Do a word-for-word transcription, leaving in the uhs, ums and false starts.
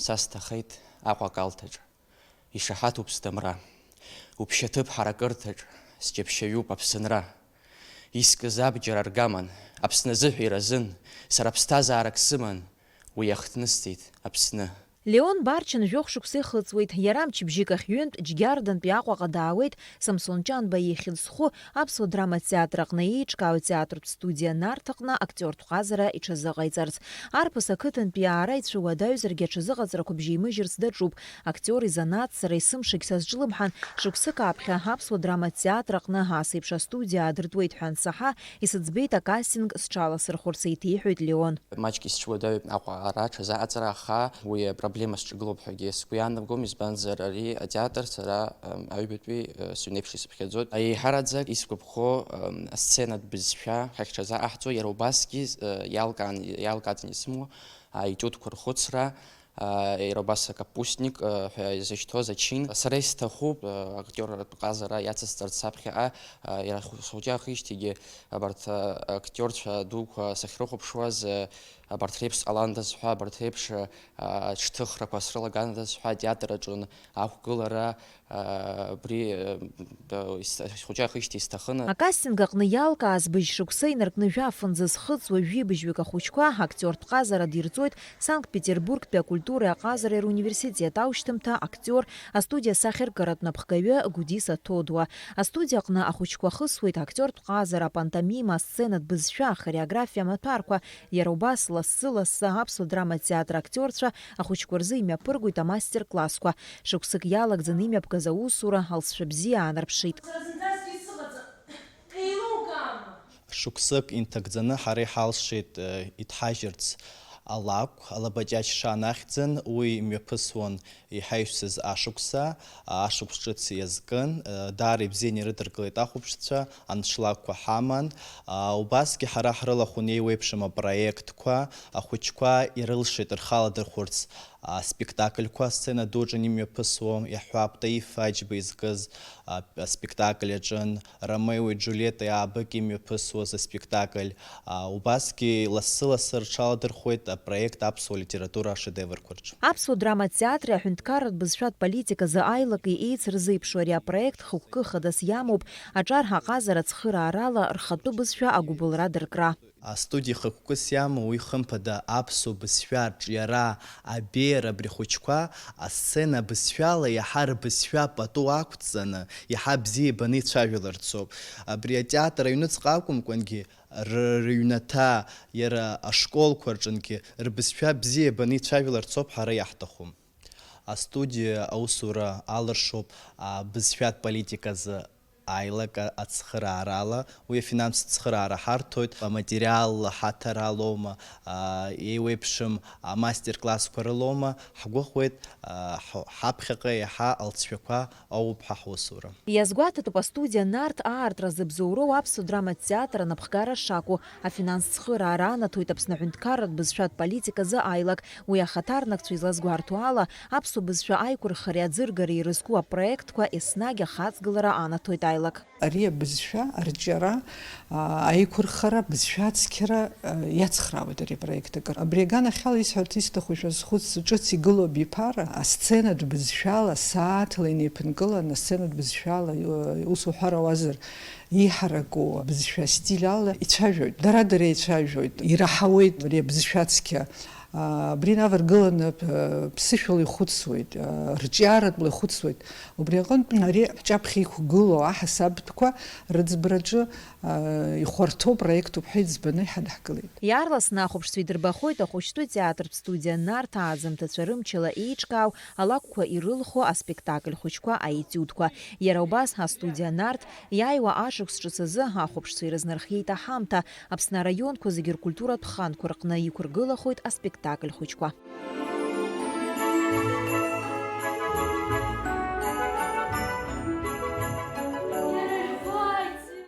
Са сҭахеит Аҟәа акалҭаҿ, ишаҳаҭуп сдамра. Уԥшьаҭыԥ ҳаракырҭаҿ сџьаԥшьаҩуп Аԥсынра. Искыз абџьар аргаман, Аԥсны азыҳәа иразын, сара ԥсҭазаарак сыман, уи иахҭнысҵеит Аԥсны. Леон Барчан жәохә шықәса ихыҵуеит, иара мчыбжьык ахь ҩынтә Џьгьардантәи Аҟәаҟа даауеит, Самсон Ҷанба ихьӡ зху аԥсуа драматә театр аҟны еиҿкаау атеатртә студиа Нарҭ аҟны актиортә ҟазара иҽазыҟаиҵарц. Арԥыс ақыҭантәи аара ицәуадаҩзаргьы аҽазыҟаҵарақәа бжьеимыжьырц даҿуп. Актиор изанааҭ сара есымшагь сазҿлымҳан, шықәсык ааԥхьа аԥсуа драматә театр аҟны ас еиԥш астудиа аадыртуеит ҳәа ансаҳа, исыӡбеит акастинг сҽаласырхәырц, еиҭеиҳәоит Леон. Маҷк исцәуадаҩуп Аҟәа ара аҽазыҟаҵара, аха уи апроблема сҿагылоуп ҳәагьы сгәы иаанагом, избанзар ари атеатр сара, ам, аҩбатәи, э, сыҩнеиԥш исыԥхьаӡоит. Еиҳараӡак исгәаԥхо, ам, асценатә бызшәа ҳахьҽазаҟаҳҵо, иара убасгьы, э, иалкаан-, иалкааӡаны исымоу аетиудқәа рхәыцра, а, иара убас акапустник, а, ҳәа изышьҭоу ачин. Сара исҭахуп, а, актиортә ҟазара иацысҵарц саԥхьаҟа, а, иара ху-, схәыҷы ахижьҭеигьы абарҭ, а, актиорцәа дуқәа сахьрыхәаԥшуаз, а, абарҭ реиԥш сҟаландаз ҳәа, абарҭ реиԥш, а, ҽҭыхрақәа срылагандаз ҳәа, атеатр аҿын ақәгылара, а, абри, а, ис-, схәыҷы ахижьҭеи сҭахын. Акастинг аҟны иалкааз быжь шықәса инаркны жәафынӡа зхыҵуа жәибжьҩык ахәыҷқәа актиортә ҟазара дирҵоит Санкт-Петербургтәи акультуреи аҟазареи руниверситет аушьҭымҭа актиор, астудиа асахьаркыратә напхгаҩы Гәдиса Ҭодуа. Астудиа аҟны ахәыҷқәа хысуеит актиортә ҟазара, апантомима, асценатә бызшәа, ахореографиа амаҭәарқәа, иара убас лассы-лассы аԥсуа драматә театр актиорцәа ахәыҷқәа рзы имҩаԥыргоит амастер-классқәа. Шықәсык иалагӡаны имҩаԥгаз аусура алҵшәа бзиа аанарԥшит. Сара зынӡаскгьы сыҟаӡам. Еилукаама? Шықәсык инҭагӡаны ҳара иҳалшеит, э, иҭҳажьырц алакә, алабаҷаҷ шаанахьӡын, уи мҩаԥысуан иҳаҩсыз ашықәса, ашықәс ҿыц иазкын, э, даара ибзианы ирыдыркылеит ахәаԥшцәа, аншлагқәа ҳаман. А, убасгьы ҳара ҳрылахәын еиуеиԥшым апроектқәа, ахәыҷқәа ирылшеит рхы аладырхәырц аспектакльқәа асцена дуаҿы имҩаԥысуа, иаҳҳәап, Таиф Аџьба изкыз, а, аспектакль аҿын, Ромеои Џулиетеи аабык имҩаԥысуаз аспектакль, а, убасгьы лассы-лассы рҽаладырхәуеит апроект аԥсуа литература ашедеврқәа рҿы. Аԥсуа драматә театри аҳәынҭқарратә бызшәатә политиказы аилаки еицырзеиԥшу ари апроект хықәкы хадас иамоуп, аҿар аҟазара ацхыраарала рхатәы бызшәа агәыбылра дыркра. Астудиа хықәкыс иамоу уи, хымԥада, аԥсуа бызшәа арҿиара, абеиара абри ахәыҷқәа асцена бызшәала иаҳа рбызшәа пату ақәҵаны, иаҳа бзиа ибаны ицәажәаларц ауп. Абри атеатр аҩныҵҟа акәымкәангьы, р-, рыҩнаҭа, иара ашколқәа рҿынгьы рбызшәа бзиа ибаны ицәажәаларц ауп ҳара иаҳҭаху. Астудиа аусура алыршоуп абызшәатә политиказы аилак ацхыраарала, уи афинанстә цхыраара ҳарҭоит, аматериал ҳаҭара лоума, а, еиуеиԥшым амастер-классқәа рылоума, ҳгәыӷуеит, а, ҳ-, ҳаԥхьаҟа иаҳа алҵшәақәа ауп ҳа ҳусура. Иазгәаҭатәуп астудиа Нарҭ аартра зыбзоуроу аԥсуа драматә театр анапхгара шакәу, афинанстә цхыраара анаҭоит Аԥсны аҳәынҭқарратә бызшәатә политиказы аилак, уи ахаҭарнакцәа излазгәарҭо ала, аԥсуа бызшәа аиқәырхареи аӡыргареи ирызку апроектқәа еснагь ахаҵгылара анаҭоит аилак. Ари абызшәа арҿиара, а, аиқәырхара, бызшәа ацқьара, а, иацхраауеит ари апроект акыр. Абри аганахьала исҳәарц исҭаху, шәазхәыц, ҿыц игылоу абиԥара, асценатә бызшәала, сааҭла инеиԥынкыланы, асценатә бызшәала, э, ус уҳәар ауазар, иҳараку абызшәа стиль ала ицәажәоит. Дара-дара еицәажәоит, ираҳауеит ари абызшәа цқьа. А, абри инаваргыланы, п-, ԥсышәала ихәыцуеит, а, рҿиаратәла ихәыцуеит. Убри аҟынтә ари ҳҿаԥхьа иқәгылоу аҳасабтәқәа рыӡбараҿы, а, ихәарҭоу проектуп ҳәа иӡбаны иҳадаҳкылеит. Иаарласны ахәаԥшцәа идырбахоит ахәыҷтәы театртә студиа Нарҭаа аӡымҭацәа рымчала еиҿкаау алакәқәа ирылху аспектакль хәыҷқәа аетиудқәа. Иара убас астудиа Нарҭ иааиуа ашықәс ҿыц азы ахәаԥшцәа ирызнархиеит аҳамҭа, Аԥсны араионқәа зегьы ркультуратә ханқәа рҟны иқәыргылахоит аспектакль хәыҷқәа.